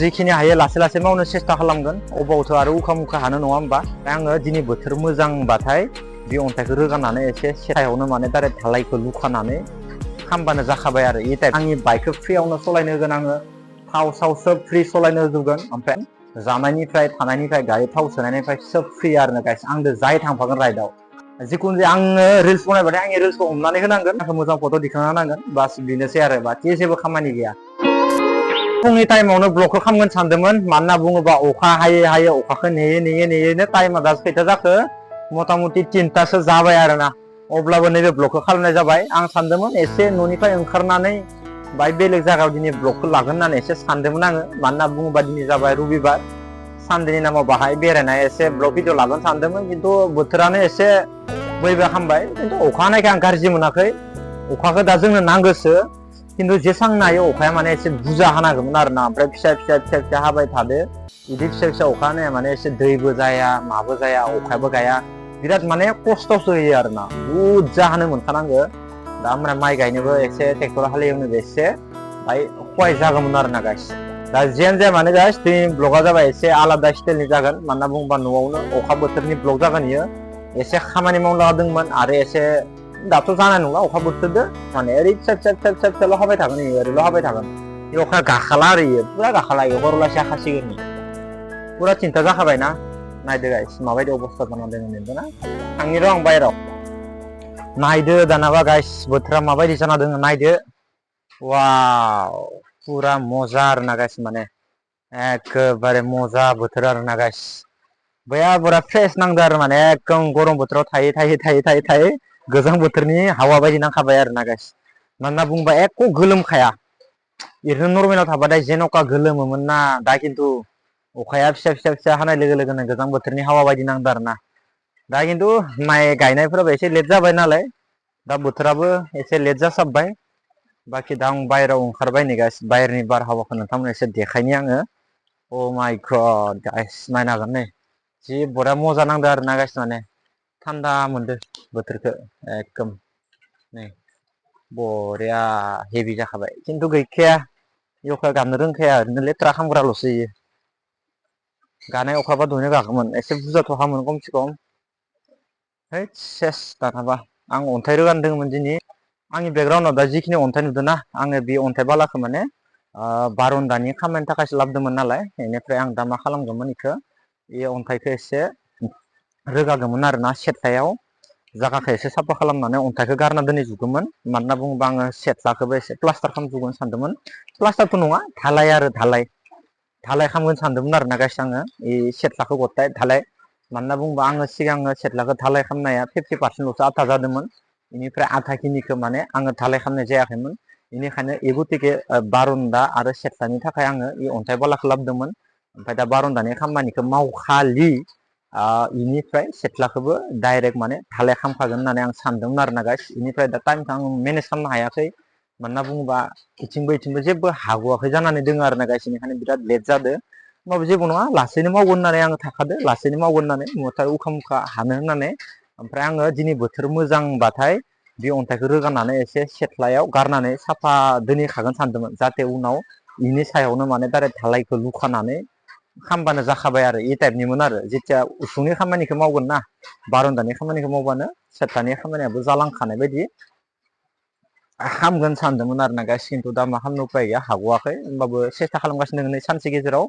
जिखिनि हायो लासै लासै मावनो सेस्था खालामगोन अबावथ' आरो उखा मुखा हानो नङा होमबा आङो दिनै बोथोर मोजांबाथाय बे अन्थाइखौ रोगानानै एसे सेथायावनो माने डाइरेक्ट धालायखौ लुखानानै खामबानो जाखाबाय आरो इ टाइप आंनि बाइकखौ फ्रियावनो सलायनो होगोन आङो थाव साव सोब फ्रि सलायनो होजोबगोन ओमफ्राय जानायनिफ्राय थानायनिफ्राय गारि थाव सोनायनिफ्राय सोब फ्रि आरो गाइस आंजों जाय थांफागोन राइडआव जिखुनु जाया आङो रिल्स बनायबाथाय आंनि रिल्सखौ हमनानै होनांगोन आंखौ मोजां फट' दिखांना होनांगोन बास बेनोसै आरो बाखि जेबो खामानि गैया फुंनि टाइमावनो ब्लगखौ खालामगोन सानदोंमोन मानोना बुङोबा अखा हायो अखाखौ नेयैनो टाइमा दा खैथा जाखो मथा मथि 3टासो जाबाय आरोना अब्लाबो नैबे ब्लगखौ खालामनाय जाबाय आं सानदोंमोन एसे न'निफ्राय ओंखारनानै बाय बेलेग जायगायाव दिनै ब्लगखौ लागोन होननानै एसे सानदोंमोन आङो मानोना बुङोबा दिनै जाबाय रबिबार सानदेनि नामाव बाहाय बेरायनाय एसे ब्लग भिडिअ लागोन सानदोंमोन खिन्थु बोथोरानो एसे बैबा खामबाय खिन्थु अखा हानायखाय आं गाज्रि मोनाखै अखाखौ दा जोंनो नांगोसो खिन्थु जेसांनो हायो अखाया माने एसे बुरजा हानांगौमोन आरोना ओमफ्राय फिसा हाबाय थादो बिदि फिसा अखा हानाया माने एसे दैबो जाया माबो जाया अखायाबो गाया बिराद माने खस्थ'सो होयो आरोना बुरजा हानो मोनखानांगो दा ओमफ्राय माइ गायनोबो एसे ट्रेक्टर हालेवनोबो एसे बाय खहाय जागौमोन आरोना गाइस दा जियानो जाया मानो गाइस दिनै ब्लगा जाबाय एसे आलादा स्टाइलनि जागोन मानोना बुङोबा न'आवनो अखा बोथोरनि ब्लग जागोन इयो एसे खामानि मावनो लादोंमोन आरो एसे दाथ' जानाय नंला अखा बोथोरदो माने ओरै फिसा हाबाय थागोन इयो ओरैल' हाबाय थागोन बे अखा गाखाला आरो इयो पुरा गाखाला इयो हरलासे हाखासिगोन पुरा चिन्ता जाखाबायना नायदो गाइस माबायदि अबस्था जाना दङ नुदोंना थांनि र' आं बाहेराव नायदो दानाबा गाइस बोथोरा माबायदि जाना दङ नायदो वाव पुरा मजा आरोना गाइस माने एकदबारे मजा बोथोर आरोना गाइस बैया पुरा फ्रेश नांदो आरो माने एकदम गरम बोथोराव थायै गोजां बोथोरनि हावा बायदि नांखाबाय आरोना गाइस मानोना बुंबा एख' गोलोमखाया ओरैनो नर्मेलाव थाबाथाय जेन'का गोलोमोमोन ना दा खिन्थु अखाया फिसा हानाय लोगो लोगोनो गोजां बोथोरनि हावा बायदि नांदो आरोना दा खिन्थु माइ गायनायफोराबो एसे लेट जाबाय नालाय दा बोथोराबो एसे लेट जासाबबाय बाखि दा आं बाहेरायाव ओंखारबाय नै गाइस बाहेरनि बारहावाखौ नोंथांमोन एसे देखायनि आङो अ माइ गड गाइस नायनो हागोन नै जि बरिया मजा नांदो आरोना गाइस माने थान्दा मोनदो बोथोरखौ एकदम नै बरिया हेभि जाखाबाय खिन्थु गैखाया अखा गाबनो रोंखाया ओरैनो लेथ्रा खामग्राल'सो इयो गानाय अखाबा दहायनो गागौमोन एसे बुरजाथ' हामोन खमसे खम है सेस दानाबा आं अन्थाइ रोगानो दङमोन दिनै आंनि बेकग्राउन्डआव दा जिखिनि अन्थाइ नुदों ना आङो बे अन्थाइ बालाखौ माने बारन्दानि खामानिनि थाखायसो लाबोदोंमोन नालाय बेनिफ्राय आं दा मा खालामगौमोन बेखौ बे अन्थाइखौ एसे रोगागौमोन आरोना सेथलायाव जागाखौ एसे साफा खालामनानै अन्थाइखौ गारना दोनहैजोबगौमोन मानोना बुङोबा आङो सेथलाखौबो एसे प्लास्टार खालामजोबगोन सानदोंमोन प्लास्टारथ' नङा धालाय आरो धालाय खालामगोन सानदोंमोन आरोना गाइस आङो बे सेथलाखौ गथाय धालाय मानोना बुङोबा आङो सिगाङो सेथलाखौ धालाय खालामनाया 50% आथा जादोंमोन बेनिफ्राय आथा खिनिखौ माने आङो धालाय खालामनाय जायाखैमोन बेनिखायनो ए गतिके बारन्दा आरो सेथलानि थाखाय आङो बे अन्थाइ बालाखौ लाबोदोंमोन ओमफ्राय दा बारन्दानि खामानिखौ मावखालि बेनिफ्राय सेथलाखौबो डाइरेक्ट माने धालाय खालामखागोन होननानै आं सानदोंमोन आरोना गाइस बेनिफ्राय दा टाइमखौ आं मेनेज खालामनो हायाखै मानोना बुङोबा इथिंबो जेबो हाग'वाखै जानानै दोङो आरोना गाइस बेनिखायनो बिराद लेट जादो होमबाबो जेबो नङा लासैनो मावगोन होननानै आङो थाखादो लासैनो मावगोन होननानै मथा उखा मुखा हानो होननानै ओमफ्राय आङो दिनै बोथोर मोजांबाथाय बे अन्थाइखौ रोगानानै एसे सेथलायाव गारनानै साफा दोनहैखागोन सानदोंमोन जाहाथे उनाव बेनि सायावनो माने डाइरेक्ट धालायखौ लुखानानै खामबानो जाखाबाय आरो इ टाइपनिमोन आरो जेथिया उसुंनि खामानिखौ मावगोन ना बारन्दानि खामानिखौ मावबानो सेथलानि खामानियाबो जालांखानाय बायदि हामगोन सानदोंमोन आरोना गाइस खिन्थु दा मा खालामनो उपाय गैया हाग'वाखै होमबाबो सेस्था खालामगासिनो नै सानसे गेजेराव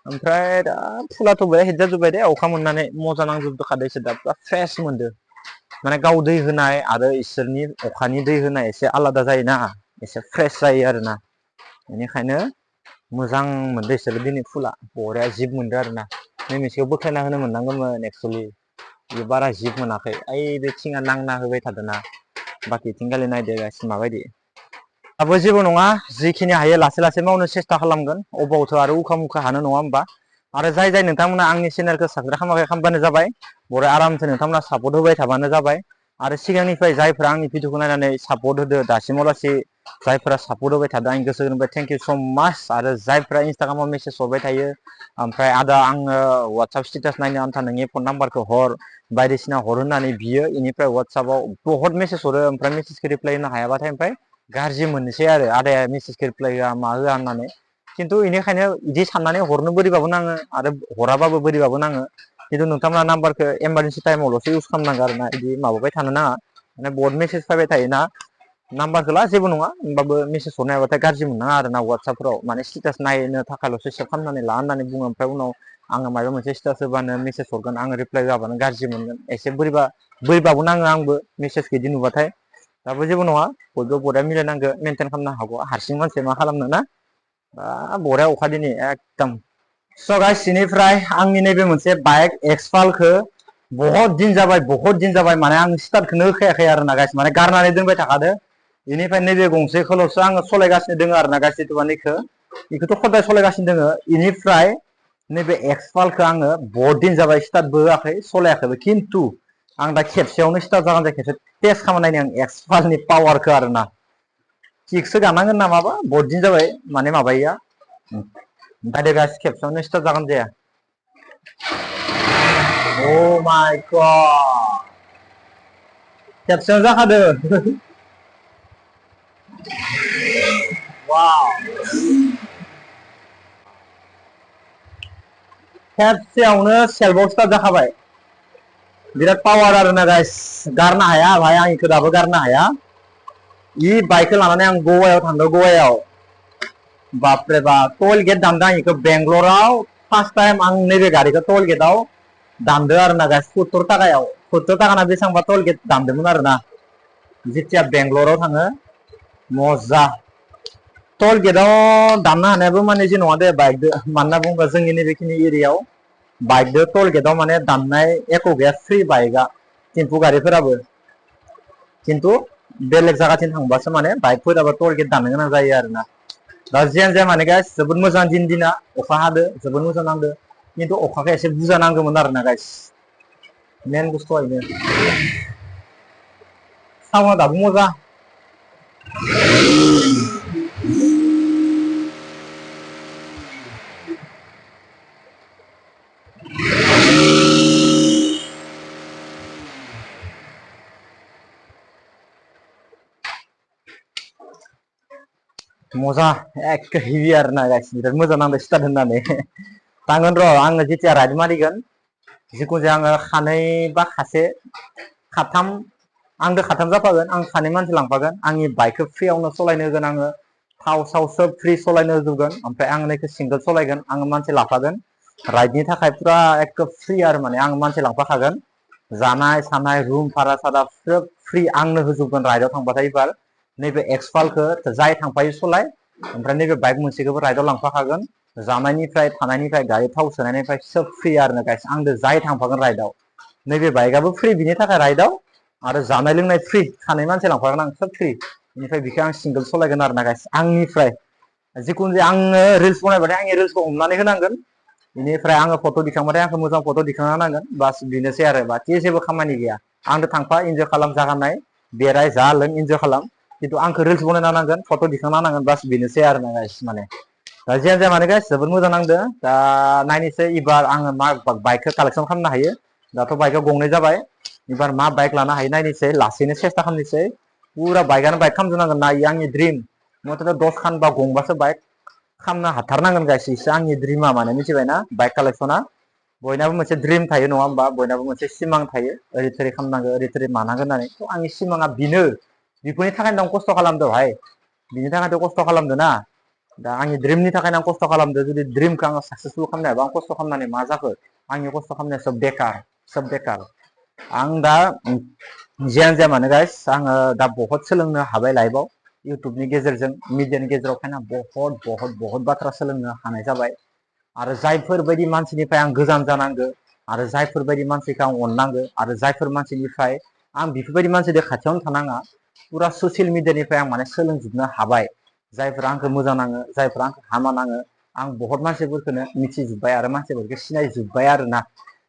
ओमफ्राय दा फुलाथ' बिराद हिट जाजोब्बाय दे अखा मोननानै मजा नांजोबखादोंसो दा पुरा फ्रेस मोनदो माने गाव दै होनाय आरो इसोरनि अखानि दै होनाय एसे आलादा जायोना एसे फ्रेस जायो आरोना बेनिखायनो मोजां मोनदो इसोरो दिनै फुला बरिया जिब मोनदो आरोना नै मोनसेखौ बोख्लायना होनो मोननांगौमोन एक्सुवेलि बे बारा जिब मोनाखै ओइ बे थिङा नांना होबाय थादोंना बाखि थिंगालि नायदो गाइस माबायदि दाबो जेबो नङा जिखिनि हायो लासै लासै मावनो सेस्था खालामगोन अबावथ' आरो उखा मुखा हानो नङा होमबा आरो जाय नोंथांमोना आंनि चेनेलखौ साबसक्राइब खालामाखै खालामबानो जाबाय बरिया आरामसे नोंथांमोना सापर्ट होबाय थाबानो जाबाय आरो सिगांनिफ्राय जायफोरा आंनि भिडिअखौ नायनानै सापर्ट होदो दासिमाव लासै जायफोरा सापर्ट होबाय थादों आंनि गोसो गोरबोनिफ्राय थेंक इउ स' माच आरो जायफोरा इन्सटाग्रामाव मेसेज हरबाय थायो ओमफ्राय आदा आङो वाट्सएप स्टेटास नायनो आन्था नोंनि फन नाम्बारखौ हर बायदिसिना हर होननानै बियो बेनिफ्राय वाट्सएपआव बहुत मेसेज हरो ओमफ्राय मेसेजखौ रिप्लाय होनो हायाबाथाय ओमफ्राय गाज्रि मोननोसै आरो आदाया मेसेजखौ रिप्लाय होआ मा होआ होननानै खिन्थु इनिखायनो इदि साननानै हरनो बोरैबाबो नाङो आरो हराबाबो बोरैबाबो नाङो खिन्थु नोंथांमोना नाम्बारखौ इमारजेन्सि टाइमावल'सो इउज खालामनांगौ आरो ना इदि माबाबाय थानो नाङा माने बहुत मेसेज फैबाय थायोना नाम्बारखौला जेबो नङा होमबाबो मेसेज हरनो हायाबाथाय गाज्रि मोननाङा आरो ना वाट्सएपफोराव माने स्टेटास नायनो थाखायल'सो सेभ खालामनानै ला होननानै बुङो ओमफ्राय उनाव आङो माबा मोनसे स्टेटास होबानो मेसेज हरगोन आङो रिप्लाय होआबानो गाज्रि मोनगोन एसे बोरैबाबो नाङो आंबो मेसेजखौ इदि नुबाथाय दाबो जेबो नङा बयबो बरिया मिलायनांगौ मेनटेन खालामनो हागौ हारसिं मानसि मा खालामनो ना बरिया अखा दिनै एकदम स' गाइस इनिफ्राय आंनि नैबे मोनसे बाइक एक्सपालखौ बहुत दिन जाबाय माने आं स्टार्टखौनो होखायाखै आरो ना गाइस माने गारनानै दोनबाय थाखादो बेनिफ्राय नैबे गंसेखौल'सो आङो सालायगासिनो दङ आरो ना गाइस जिथुबानिखौ बेखौथ' खदाय सालायगासिनो दङ इनिफ्राय नैबे एक्सपालखौ आङो बहुत दिन जाबाय स्टार्टबो होआखै सालायाखैबो खिन्थु आं दा खेबसेयावनो स्टार्ट जागोन जाय खेबसे टेस्ट खालामनायनि आं एक्सपालनि पावारखौ आरो ना किकसो गानांगोन नामाबा बहुत दिन जाबाय माने माबाया ओमफ्राय गाइस खेबसेयावनो स्टार्ट जागोन जाया Oh my god खेबसेयावनो जाखादो wow खेबसेयावनो सेल्फआव स्टार्ट जाखाबाय बिराद पावार आरो ना गाइस गारनो हाया भाई आं इखौ दाबो गारनो हाया इ बाइकखौ लानानै आं गवायाव थांदों गवायाव बापरे बाप टल गेट दामदों आं इखौ बेंगलराव फार्स्ट टाइम आं नैबे गारिखौ टल गेटआव दामदों आरो ना गाइस 70 थाखायाव 70 थाखाना बेसेबांबा टल गेट दामदोंमोन आरो ना जेथिया बेंगलराव थाङो मजा टल गेटआव दामनो हानायाबो माने जे नङा दे बाइकदो मानोना बुङोबा जोंनि नैबेखिनि एरियायाव बाइकदो टल गेटआव माने दामनाय एख' गैया फ्रि बाइकआ टेम्पु गारिफोराबो खिन्थु बेलेग जायगाथिं थांबासो माने बाइकफोराबो टल गेट दाननो गोनां जायो आरो ना दा जियानो जाया माने गाइस जोबोद मोजां दिना अखा हादो जोबोद मोजां नांदो खिन्थु अखाखौ एसे बुरजा नांगौमोन आरो ना गाइस मेन बुस्थुआ इनो साउन्डआ दाबो मोजां मजा एक हेभि आरो ना गाइस बिराद मोजां नांदों स्टार्ट होननानै थांगोन र' आङो जेथिया राइड मारिगोन जिखुनु जाया आङो खानै बा खासे खाथाम आंदो खाथाम जाफागोन आं खानै मानसि लांफागोन आंनि बाइकखौ फ्रियावनो सालायनो होगोन आङो थाव साव सोब फ्रि सालायनो होजोबगोन ओमफ्राय आं नैखौ सिंगोल सालायगोन आङो मानसि लाफागोन राइडनि थाखाय फुरा एक फ्रि आरो माने आं मानसि लांफाखागोन जानाय थानाय रुम भारा सारा सोब फ्रि आंनो होजोबगोन राइडआव थांबाथाय एबार नैबे एक्सपालखौ जाय थांफायो सलाय ओमफ्राय नैबे बाइक मोनसेखौबो राइडआव लांफाखागोन जानायनिफ्राय थानायनिफ्राय गारि थाव सोनायनिफ्राय सोब फ्रि आरो गाइस आंदो जाय थांफागोन राइडआव नैबे बाइकआबो फ्रि बिनि थाखाय राइडआव आरो जानाय लोंनाय फ्रि सानै मानसि लांफागोन आं सोब फ्रि बेनिफ्राय बेखौ आं सिंगोल सालायगोन आरो ना गाइस आंनिफ्राय जिखुनु जाया आङो रिल्स बनायबाथाय आंनि रिल्सखौ हमनानै होनांगोन बेनिफ्राय आङो फट' दिखांबाथाय आंखौ मोजां फट' दिखांना होनांगोन बास बेनोसै आरो बाखि जेबो खामानि गैया आंदो थांफा इन्जय खालाम जागान नाय बेराय जा लों इन्जय खालाम खिन्थु आंखौ रिल्स बनायना होनांगोन फट' दिखांना होनांगोन बास बेनोसै आरो ना गाइस माने दा जियानो जाया माने गाइस जोबोद मोजां नांदों दा नायनोसै एबार आङो मा बाइकखौ कालेक्सन खालामनो हायो दाथ' बाइकआ गंनै जाबाय एबार मा बाइक लानो हायो नायनोसै लासैनो सेस्था खालामनोसै पुरा बाइकआनो बाइक खालामजोबनांगोन ना इयो आंनि द्रिम मथथे 10 खान बा गंबासो बाइक खालामनो हाथारनांगोन गाइस इसे आंनि द्रिमा माने मिथिबायना बाइक कालेक्सना बयनाबो मोनसे द्रिम थायो नङा होमबा बयनाबो मोनसे सिमां थायो ओरै थोरै खालामनांगौ ओरै थोरै मानांगोन होननानै थ' आंनि सिमाङा बेनो बेफोरनि थाखायनो आं खस्थ' खालामदों भाइ बिनि थाखायथ' खस्थ' खालामदों ना दा आंनि द्रिमनि थाखायनो आं खस्थ' खालामदों जुदि द्रिमखौ आङो साक्सेसफुल खालामनो हायाबा आं खस्थ' खालामनानै मा जाखो आंनि खस्थ' खालामनाया सोब बेकार आं दा जियानो जाया मानो गाइस आङो दा बहुत सोलोंनो हाबाय लाइफआव इउटुबनि गेजेरजों मिडियानि गेजेराव फैना बहुत बाथ्रा सोलोंनो हानाय जाबाय आरो जायफोरबायदि मानसिनिफ्राय आं गोजान जानांगौ आरो जायफोरबायदि मानसिखौ आं अननांगौ आरो जायफोर मानसिनिफ्राय आं बेफोरबायदि मानसिजों खाथियावनो थानाङा पुरा ससियेल मिडियानिफ्राय आं माने सोलोंजोबनो हाबाय जायफोरा आंखौ मोजां नाङो जायफोरा आंखौ हामा नाङो आं बहुत मानसिफोरखौनो मिथिजोब्बाय आरो मानसिफोरखौ सिनायजोब्बाय आरो ना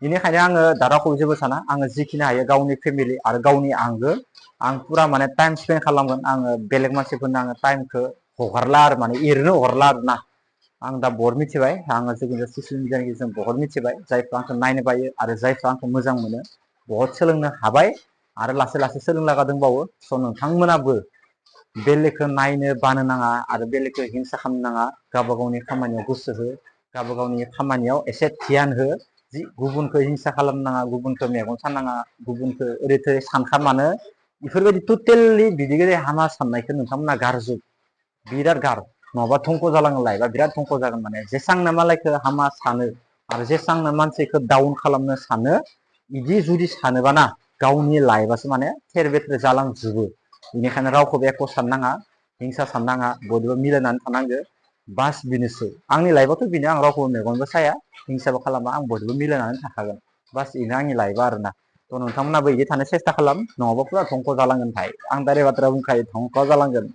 बेनिखायनो आङो दा रावखौबो जेबो साना आङो जिखिनि हायो गावनि फेमिलि आरो गावनि आंगो आं पुरा माने टाइम स्पेन्ड खालामगोन आङो बेलेग मानसिफोरनो आङो टाइमखौ हगारला आरो माने एरैनो हगारला आरो ना आं दा बहुत मिथिबाय आङो जिखुनु ससियेल मिडियानि गेजेरजों बहुत मिथिबाय जायफ्रा आंखौ नायनो बायो आरो जायफ्रा आंखौ मोजां मोनो बहुत सोलोंनो हाबाय आरो लासै लासै सोलोंलागा दंबावो स' नोंथांमोनाबो बेलेगखौ नायनो बानो नाङा आरो बेलेगखौ हिंसा खालामनो नाङा गावबा गावनि खामानियाव गोसो हो गावबा गावनि खामानियाव एसे ध्यान हो जि गुबुनखौ हिंसा खालामनाङा गुबुनखौ मेगन सानाङा गुबुनखौ ओरै थोरै सानखा मानो बेफोरबायदि टटेलि बिदि हामा साननायखौ नोंथांमोना गारजोब बिराद गार नङाबा धंख' जालाङो लाइफआ बिराद धंख' जागोन माने जेसांनो मालायखौ हामा सानो आरो जेसांनो मानसिखौ डाउन खालामनो सानो बिदि जुदि सानोबाना गावनि लाइफआसो माने थेर बेथेर जालांजोबो बेनिखायनो रावखौबो एख' साननाङा हिंसा साननाङा बयबो मिलायनानै थानांगो बास बेनोसै आंनि लाइफआथ' बेनो आं रावखौबो मेगनबो साया हिंसाबो खालामा आं बयबो मिलायनानै थाखागोन बास बेनो आंनि लाइफआ आरोना थ' नोंथांमोनाबो बिदि थानो सेस्था खालाम नङाबा पुरा धंख' जालांगोन भाइ आं डाइरेक्ट बाथ्रा बुंखायो धंख' जालांगोन